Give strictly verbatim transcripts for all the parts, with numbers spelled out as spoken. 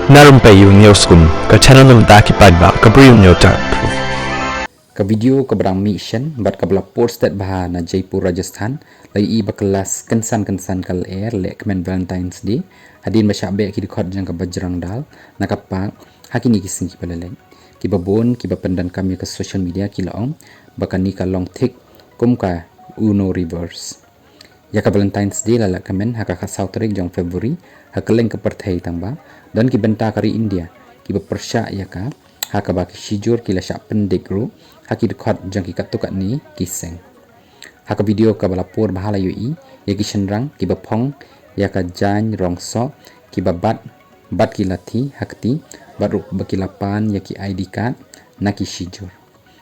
Na Rympei U News Kum, ka channel na bynta ki paidbah, ka briew nyo tap. Ka video kaba dang mih shen bad kaba la por stet bha na Jaipur, Rajasthan, la ïohi ba ka la kynsan kynsan ka lyer leh kmen Valentine's Day hadien ba shah beh ki dkhot jong ka Bajrang Dal na ka park ha kine ki sngi kiba la leit. Kiba bun kiba pyndonkam ïa ka social media ki la ong ba kane ka long thik kum ka Uno reverse. Ïa ka Valentine's Day la leh kmen ha ka khatsaw tarik jong February ha kylleng ka pyrthei, tangba don ki bynta ka ri India kiba pyrshah ïa ka, ha kaba ki shijur ki la shah pyndik ruh ha ki dkhot jong ki katto katne ki seng. Ha ka video kaba la por bha la ïohi ïa ki shynrang kiba phong ïa ka jaiñ rong soh kiba bat bad ki lathi ha kti bad ruh ba ki la pan ïa ki I D card na ki shijur.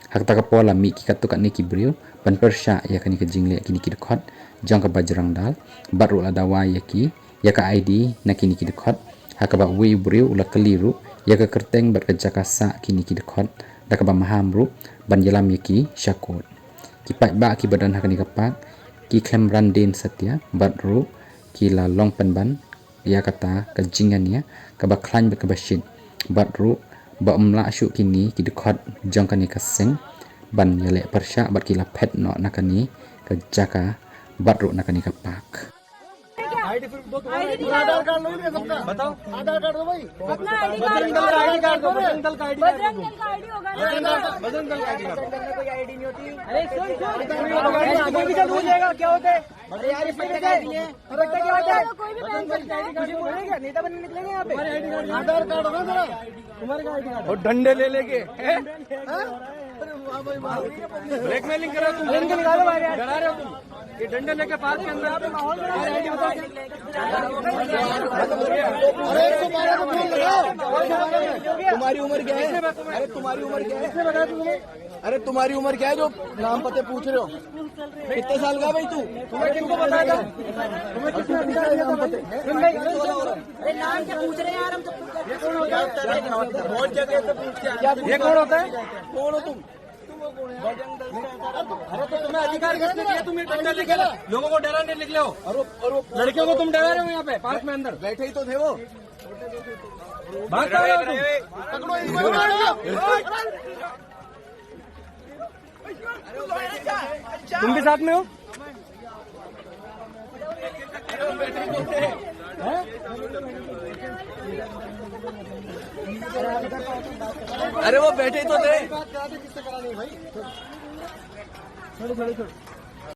Ha kata ka por la mih ki katto katne ki briew ban pyrshah ïa kane ka jingleh kine ki dkhot jong ka Bajrang Dal bad ruh la dawa ïa ki ïa ka I D na kine ki dkhot, ha kaba uwei u briew u la kylli ruh ïa ka kyrteng bad ka jaka sah kine ki dkhot, da kaba maham ruh ban ïalam ïa ki sha kot. Ki paidbah kiba don ha kane ka park ki khlem ran dien satia bad ruh ki la long pynban ïa kata ka jingïania kaba khlaiñ bad kaba shit bad ruh ba ym lah shuh kine ki dkhot jong kane ka seng ban ïaleh pyrshah bad ki la phet noh na kane ka jaka bad ruh na kane ka park. आईडी प्रूफ दो, तुम्हारा आईडी आधार कार्ड लो भैया सबका। बताओ। आधार कार्ड दो भाई। अपना आईडी कार्ड बजरंग दल का आईडी कार्ड दो, बजरंग दल का आईडी कार्ड दो। बजरंग दल का आईडी कार्ड दो। बजरंग दल का आईडी कार्ड दो। अरे सुन, सुन, कोई भी जरूर जाएगा, क्या होता है? अरे यार, ये पट्टा क्या है? पट्टा क्या होता है? कोई भी पहन सकता है। तुझे बोलेगा, नेता बनने निकलेंगे यहाँ पे। आधार कार्ड होगा जरा। तुम्हारे का आईडी कार्ड? और डंडे ले लेके, हैं? हाँ? अरे वाह भाई वाह। ब्लैकमेलिंग कर रहे हो तुम, इनको निकालो बाहर यार। डरा रहे हो तुम। ये डंडे लेके पार्क के अंदर। अरे एक सौ बारह तो फोन लगाओ। तुम्हारी उम्र क्या है? अरे तुम्हारी उम्र क्या है? अरे तुम्हारी उम्र क्या है जो नाम पते पूछ रहे हो? कितने साल का है भाई तू? तुम्हें किनको बताया था? तुम्हें किसने अधिकार दिया था भाई? अरे नाम क्या पूछ रहे हैं यार हम तो। बहुत जगह से पूछ के आए। ये कौन होता है? कौन हो तुम? अरे तो तुम्हें अधिकार किसने दिया? तुम ये डंडा लेके लोगों को डराने निकले हो। लड़कियों को तुम डरा रहे हो यहाँ पे पार्क में अंदर। बैठे ही तो थे वो। भाग कहाँ रहे हो तुम? पकड़ो इनको। तुम भी साथ में हो? अरे वो बैठे ही तो थे। छोड़ो, छोड़ो, छोड़ो।